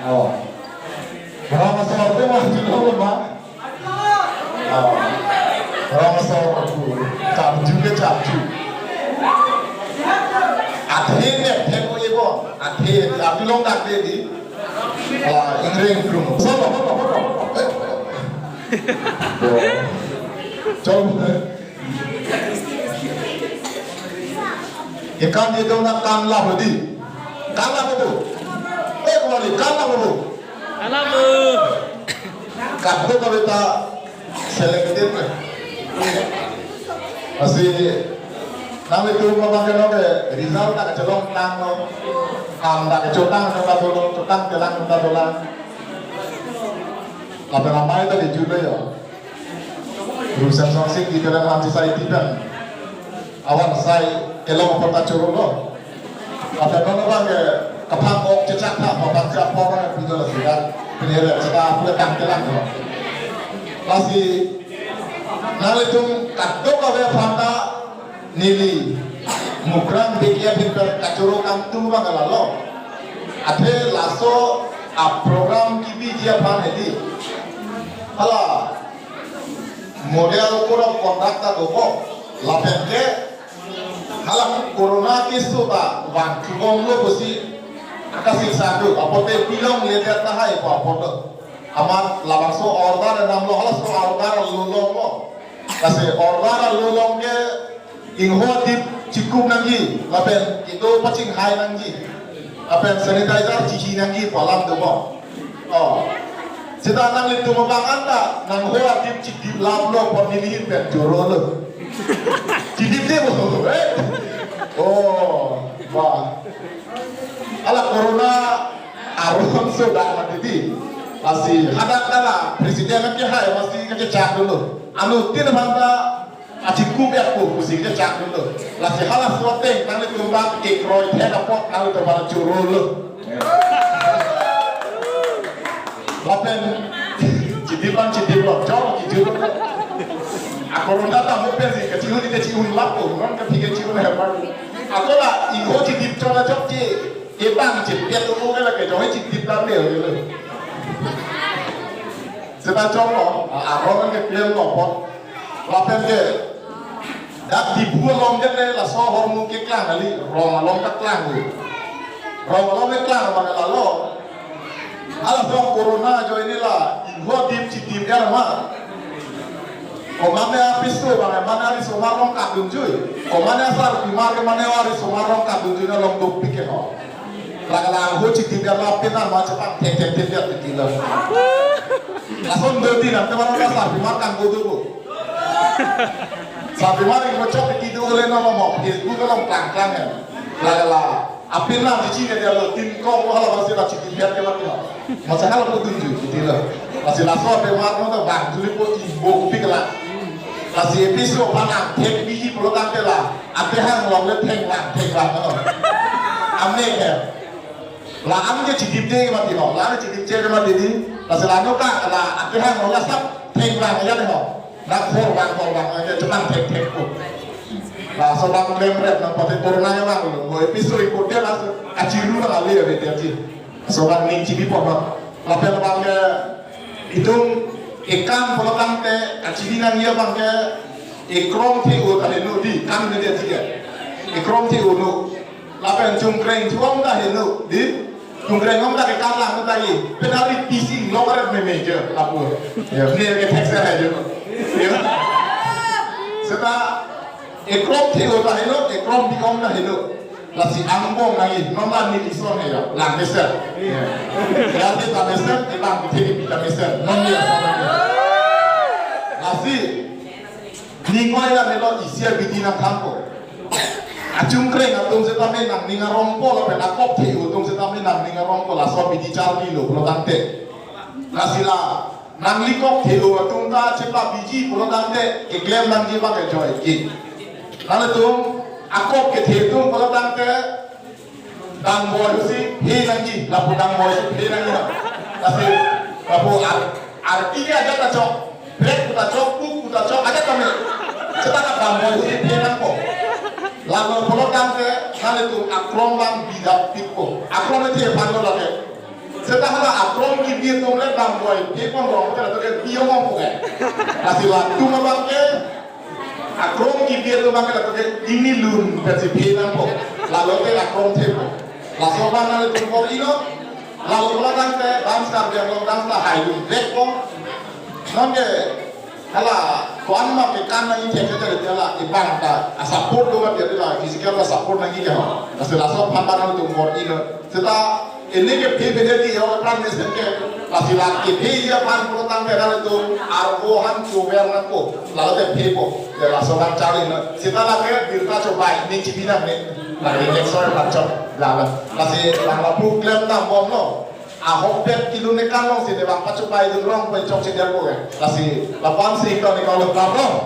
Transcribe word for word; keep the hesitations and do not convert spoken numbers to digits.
Oh. Rong asor tu mah tu lo ma. Oh. Rong asor tu. Chapju ke chapju. Athe ne athe ko ibo. Athe athe long dak de di. Wah, ingreng krum. Solo, solo, solo. Chom. Ikan di dona kan la hodi. Kan la hodi. Eh, kembali, kan la hodi. Kan la hodi. Kadokave ta selected. Lasi, nanglitum mabang ke nonke result ta kachelong tanglo. Am ta kachotang nonke dolang, chotang kelang nonke dolang. Lapen amei ta di julo yo. Ru Semsonsing di Telenghang Society pen awan sai kelong apot ta choro lo. Lapen non abang ke kaphang-ok chechak tha, aphan si apor na pujol lasi kan. Pini re seta pule tang kelang lo. Lasi nanglitum kadokave aphan ta neli Mukrang B K F ahin pen kachoro kangtung abang ke lalo. Athe laso a-program kebiji aphan hedi. Hala model code of conduct ta dokok. Lapen ke hala corona case ta vangthu bomlo pusi akasi sadu. Apot te pilongledet tahai pu apot. Amat labangso order damlo, halaso order along longlo. Lasi order along long ke ingho adip chikup nangji, lapen kedo pachinghai nangji, lapen sanitizer chihi nangji pu alam do bo. Oh. Seta nanglitum abang anta nangho adip chidip lam lo pon nelihin pen choro lo. Chidip de bo. Eh? Oh, wah. Hala corona aron so dak mati di. Lasi hadak hala president kehai masi kachechak dolo. Anuttin aphan ta achikup ya ko pusi kachechak dolo. Lasi halaso ateng nanglitum ta kekroi thek apot nanglitum ta choro lo. Lapen chidip an chidip lo, choro chidip lo. A-corona ta mo pensi kachihun ni kachihun lapu, non kathi kachihun hepan. Ako la ingho chidip choro chokche, ebang chidip ya tumu ke lake jong chidip lam le lo. Seta choro, a-, aron ke klem lo apot. Lapen ke dak Diphu along ke le laso ahormu keklang kali, rong along keklang lo. Rong along keklang abang lalo. Halaso corona ajoine la ingho adip chidip ya ma. Komane apiso abang, mane arisomar rong kadunjui. Komane asarpimar, mane arisomar rong kadunjui na long dopik ke ho. Lake la ingho chidip ya la pena ma chepang thek thek thek ya tiki lo. Lason do di nam teman asarpimar kan bodo bo. Sarpimar ingho chok tiki do le no mo Facebook along klang klang ya. Lake la apin la di chine dia lo tin kong lo hala basi la chidip ya ke mati lo. Masa hala bodunjui tiki lo. Lasi laso apimar mo ta bang juli po ibo kupik la. Lasi episode panang thek biji pulo tangte la. Atehang along le thenglang, thenglang, no. Amek he. La-an ke chidip de mati ho, la-an chidip che mati di. Lasi la no ka, la atehang along la sap thenglang ya de ho. Na khor bang, khor bang, ke chepang thek thek ko. Laso abang klem rep nang pate corona ya bang lo. Mo episode ko de laso achiru na ale ya de achi. Laso abang ning chidip po ho. Lapen abang ke itum ekam pulo tangte kachidi nangji abang ke ekrong the-o ta heno di, kam ne dia tiga. Ekrong the-o no. Lapen chungkreng thuong ta heno di. Chungkreng ong ta ke kalang ta ye. Penalty pising lo karet me major lapu. Ya, ne ke thek sa hai jo. Ya. Seta ekrong the-o ta heno, ekrong bikong ta heno. Lasi angbong nangji, non la neli son he ya, lang mesen. Ya. Ya, di ta mesen, di lang di thek di ta mesen. Non ya, son nangji. Lasi, ning wai la melo isi abidi nangthanpo. Achungkreng atum setame nangning arongpo lapen akop the-o atum setame nangning arongpo laso abidi charlilo pulo tangte. Lasi la nangli kok the-o atum ta chepabiji pulo tangte keklem nangji abang ke joike. Nanglitum akop kethe atum pulo tangte dangboi si phe nangji, lapu dangboi si phe nangji. Lasi lapu ar, arti ke ajat ta chok, brake ta chok, puk ta chok, ajat ta me. Seta ka dangboi si phe nangpo. Lapu pulo tangte nanglitum akrong lang bidap pikpo. Akrong kethe aphan lo lake. Seta hala akrong kebi atum le damboi phe pon rong ke latum ke bi ong ong ke. Lasi latum abang ke akrong kebi atum abang ke latum ke ingnilun pensi phe nangpo. Lalo te akrong thepo. Laso abang nanglitum bor-i lo. Lalo pulo tangte dance Karbi Anglong dance ta haidun vekpo. Non ke hala ko-an ma kekan nangji thek thek hala abang ta a-support do ma dia la physical ta support nangji ke ho. Lasi laso aphan abang nanglitum bor-i lo. Seta ini ke phe phe di yo pran mesen ke. Lasi la kephe ya aphan pulo tangte nanglitum arvo han chover nangpo. Lalo te phepo. Ya laso abang charli lo. Seta lake birta chobai ni chibi nang ni. Lake injection abang chok. Lalo. Lasi abang lapu klem dambom lo. Ahokpet kilo ne kan long si ne bang pachobai dun rong pen chokche dia ko ya. Lasi lapu-an si ko ne ko lo bang rong.